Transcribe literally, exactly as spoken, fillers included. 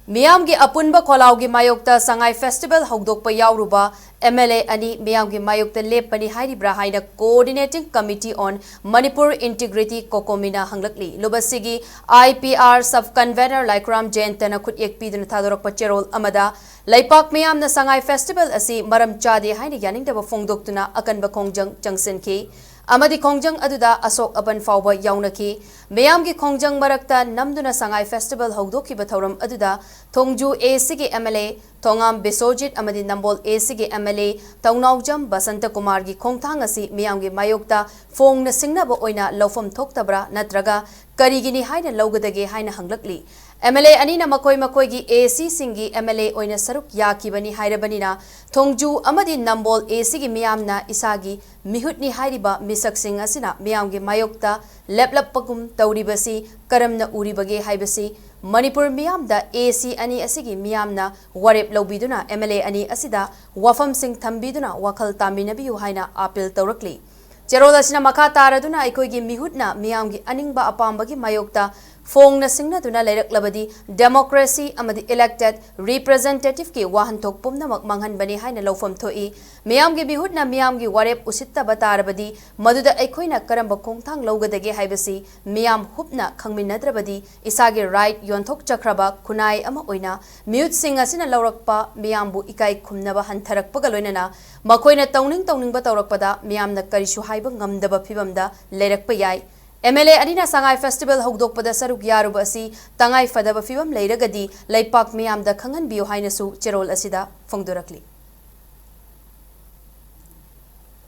ꯃꯤꯌꯥꯝꯒꯤ ꯑꯄꯨꯟꯕ ꯈꯣꯜꯂꯥꯎꯒꯤ ꯃꯥꯌꯣꯛꯇ ꯁꯉꯥꯏ ꯐꯦꯁꯇꯤꯚꯦꯜ ꯍꯧꯗꯣꯛꯄ ꯌꯥꯎꯔꯨꯕ ꯑꯦꯝ ꯑꯦꯜ ꯑꯦ ꯑꯅꯤ ꯃꯤꯌꯥꯝꯒꯤ ꯃꯥꯌꯣꯛꯇ ꯂꯦꯞꯄꯅꯤ ꯍꯥꯏꯔꯤꯕ꯭ꯔꯥ ꯍꯥꯏꯅ Coordinating Committee on Manipur Integrity, COCOMIꯅ ꯍꯪꯂꯛꯂꯤ꯫ ꯂꯨꯕꯁꯤꯒꯤ I P R Sub Convener ꯂꯥꯏꯈꯨꯔꯥꯝ ꯖꯌꯟꯇꯅ ꯈꯨꯠꯌꯦꯛ ꯄꯤꯗꯨꯅ ꯊꯥꯗꯣꯔꯛꯄ ꯆꯦꯔꯣꯜ ꯑꯃꯗ ꯂꯩꯄꯥꯛ ꯃꯤꯌꯥꯝꯅ ꯁꯉꯥꯏ ꯐꯦꯁꯇꯤꯚꯦꯜ ꯑꯁꯤ ꯃꯔꯝ ꯆꯥꯗꯦ ꯍꯥꯏꯅ ꯌꯥꯅꯤꯡꯗꯕ ꯐꯣꯡꯗꯣꯛꯇꯨꯅ ꯑꯀꯟꯕ ꯈꯣꯡꯖꯪ ꯆꯪꯁꯤꯟꯈꯤ ꯑꯃꯗꯤ ꯈꯣꯡꯖꯪ ꯑꯗꯨꯗ ꯑꯁꯣꯛ ꯑꯄꯟ ꯐꯥꯎꯕ ꯌꯥꯎꯅꯈꯤ꯫ ꯃꯤꯌꯥꯝꯒꯤ ꯈꯣꯡꯖꯪ ꯃꯔꯛꯇ ꯅꯝꯗꯨꯅ ꯁꯉꯥꯏ ꯐꯦꯁꯇꯤꯚꯦꯜ ꯍꯧꯗꯣꯛꯈꯤꯕ ꯊꯧꯔꯝ ꯑꯗꯨꯗ ꯊꯣꯡꯖꯨ A Cꯒꯤ M L A ꯊꯣꯉꯥꯝ ꯕꯤꯁꯣꯖꯤꯠ ꯑꯃꯗꯤ ꯅꯝꯕꯣꯜ A Cꯒꯤ M L A ꯇꯧꯅꯥꯎꯖꯝ Basanta ꯀꯨꯃꯥꯔꯒꯤ ꯈꯣꯡꯊꯥꯡ ꯑꯁꯤ ꯃꯤꯌꯥꯝꯒꯤ ꯃꯥꯌꯣꯛꯇ ꯐꯣꯡꯅ ꯁꯤꯡꯅꯕ ꯑꯣꯏꯅ ꯂꯧꯐꯝ ꯊꯣꯛꯇꯕ꯭ꯔꯥ ꯅꯠꯇ꯭ꯔꯒ ꯀꯔꯤꯒꯤꯅꯤ ꯍꯥꯏꯅ ꯂꯧꯒꯗꯒꯦ ꯍꯥꯏꯅ ꯍꯪꯂꯛꯂꯤ꯫ M L A ꯑꯅꯤꯅ ꯃꯈꯣꯏ ꯃꯈꯣꯏꯒꯤ A Cꯁꯤꯡꯒꯤ M L A ꯑꯣꯏꯅ ꯁꯔꯨꯛ ꯌꯥꯈꯤꯕꯅꯤ ꯍꯥꯏꯔꯕꯅꯤꯅ ꯊꯣꯡꯖꯨ ꯑꯃꯗꯤ ꯅꯝꯕꯣꯜ A Cꯒꯤ ꯃꯤꯌꯥꯝꯅ ꯏꯁꯥꯒꯤ ꯃꯤꯍꯨꯠꯅꯤ ꯍꯥꯏꯔꯤꯕ ꯃꯤꯁꯛꯁꯤꯡ ꯑꯁꯤꯅ ꯃꯤꯌꯥꯝꯒꯤ ꯃꯥꯌꯣꯛꯇ ꯂꯦꯞꯂꯛꯄꯒꯨꯝ ꯇꯧꯔꯤꯕꯁꯤ ꯀꯔꯝꯅ ꯎꯔꯤꯕꯒꯦ ꯍꯥꯏꯕꯁꯤ ꯃꯅꯤꯄꯨꯔ ꯃꯤꯌꯥꯝꯗ A C ꯑꯅꯤ ꯑꯁꯤꯒꯤ ꯃꯤꯌꯥꯝꯅ ꯋꯥꯔꯦꯞ ꯂꯧꯕꯤꯗꯨꯅ M L A ꯑꯅꯤ ꯑꯁꯤꯗ ꯋꯥꯐꯝꯁꯤꯡ ꯊꯝꯕꯤꯗꯨꯅ ꯋꯥꯈꯜ ꯇꯥꯃꯤꯟꯅꯕꯤꯌꯨ ꯍꯥꯏꯅ ꯑꯥꯄꯤꯜ ꯇꯧꯔꯛꯂꯤ꯫ ꯆꯦꯔꯣꯜ ꯑꯁꯤꯅ ꯃꯈꯥ ꯇꯥꯔꯗꯨꯅ ꯑꯩꯈꯣꯏꯒꯤ ꯃꯤꯍꯨꯠꯅ ꯃꯤꯌꯥꯝꯒꯤ ꯑꯅꯤꯡꯕ ꯑꯄꯥꯝꯕꯒꯤ ꯃꯥꯌꯣꯛꯇ ꯐꯣꯡꯅ ꯁꯤꯡꯅꯗꯨꯅ ꯂꯩꯔꯛꯂꯕꯗꯤ democracy ꯑꯃꯗꯤ elected representativeꯀꯤ ꯋꯥꯍꯟꯊꯣꯛ ꯄꯨꯝꯅꯃꯛ ꯃꯥꯡꯍꯟꯕꯅꯤ ꯍꯥꯏꯅ ꯂꯧꯐꯝ ꯊꯣꯛꯏ꯫ ꯃꯤꯌꯥꯝꯒꯤ ꯃꯤꯍꯨꯠꯅ ꯃꯤꯌꯥꯝꯒꯤ ꯋꯥꯔꯦꯞ ꯎꯁꯤꯠꯇꯕ ꯇꯥꯔꯕꯗꯤ ꯃꯗꯨꯗ ꯑꯩꯈꯣꯏꯅ ꯀꯔꯝꯕ ꯈꯣꯡꯊꯥꯡ ꯂꯧꯒꯗꯒꯦ ꯍꯥꯏꯕꯁꯤ ꯃꯤꯌꯥꯝ ꯍꯨꯞꯅ ꯈꯪꯃꯤꯟꯅꯗ꯭ꯔꯕꯗꯤ ꯏꯁꯥꯒꯤ right ꯌꯣꯟꯊꯣꯛꯆꯈ꯭ꯔꯕ ꯈꯨꯟꯅꯥꯏ ꯑꯃ ꯑꯣꯏꯅ ꯃꯤꯍꯨꯠꯁꯤꯡ ꯑꯁꯤꯅ ꯂꯧꯔꯛꯄ ꯃꯤꯌꯥꯝꯕꯨ ꯏꯀꯥꯏ ꯈꯨꯝꯅꯕ ꯍꯟꯊꯔꯛꯄꯒ ꯂꯣꯏꯅꯅ ꯃꯈꯣꯏꯅ ꯇꯧꯅꯤꯡ ꯇꯧꯅꯤꯡꯕ ꯇꯧꯔꯛꯄꯗ ꯃꯤꯌꯥꯝꯅ ꯀꯔꯤꯁꯨ ꯍꯥꯏꯕ ꯉꯝꯗꯕ ꯐꯤꯕꯝꯗ ꯂꯩꯔꯛꯄ ꯌꯥꯏ꯫ M L A ꯑꯅꯤꯅ ꯁꯉꯥꯏ ꯐꯦꯁꯇꯤꯚꯦꯜ ꯍꯧꯗꯣꯛꯄꯗ ꯁꯔꯨꯛ ꯌꯥꯔꯨꯕ ꯑꯁꯤ ꯇꯉꯥꯏ ꯐꯗꯕ ꯐꯤꯕꯝ ꯂꯩꯔꯒꯗꯤ ꯂꯩꯄꯥꯛ ꯃꯤꯌꯥꯝꯗ ꯈꯪꯍꯟꯕꯤꯌꯨ ꯍꯥꯏꯅꯁꯨ ꯆꯦꯔꯣꯜ ꯑꯁꯤꯗ ꯐꯣꯡꯗꯣꯔꯛꯂꯤ꯫